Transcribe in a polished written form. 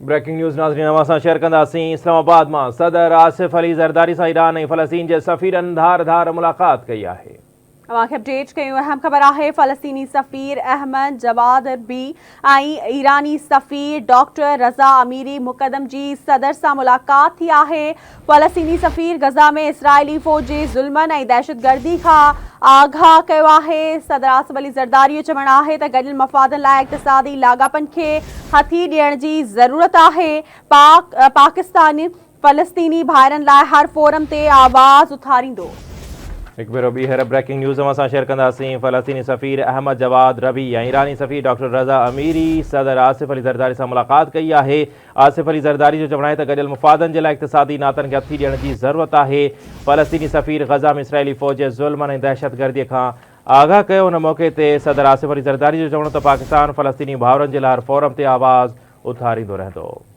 Breaking news ناظرين اوهان سان شيئر ڪنداسين اسلام آباد مان صدر آصف علي زرداري سان ايران ۽ فلسطين جي سفيرن ڌار ڌار ملاقات ڪئي آهي. اوهان کي اپڊيٽ ڪيون اهم خبر آهي فلسطيني سفير احمد جواد ربي ۽ ايراني سفير ڊاڪٽر رضا اميري مقدم جي صدر سان ملاقات ٿي آهي فلسطيني سفير غزه ۾ اسرائيلي فوج جي ظلمن ۽ دهشتگردي کان آگاهه ڪيو آهي. صدر آصف علي زرداري جو چوڻ آهي ته گڏيل مفادن لاء اقتصادي لاڳاپن کي هٿي ڏيڻ جي ضرورت آهي، پاڪ پاڪستان فلسطيني ڀائرن لاء هر فورم تي آواز اٿاريندو. هڪ ڀيرو ٻيهر بريڪنگ نيوز اوهان سان شيئر ڪنداسين، فلسطيني سفير احمد جواد ربي ۽ ايراني سفير ڊاڪٽر رضا اميري صدر آصف علي زرداري سان ملاقات ڪئي آهي. آصف علي زرداري جو چوڻ آهي ته گڏيل مفادن جي لاء اقتصادي ناتن کي هٿي ڏيڻ جي ضرورت آهي، فلسطيني سفير غزه ۾ اسرائيلي فوج جي ظلمن ۽ دهشتگردي کان آگاهه ڪيو، ان موقعي تي صدر آصف علي زرداري جو چوڻ هو ته پاڪستان فلسطيني ڀائرن جي لاء هر فورم تي آواز اٿاريندو رهندو.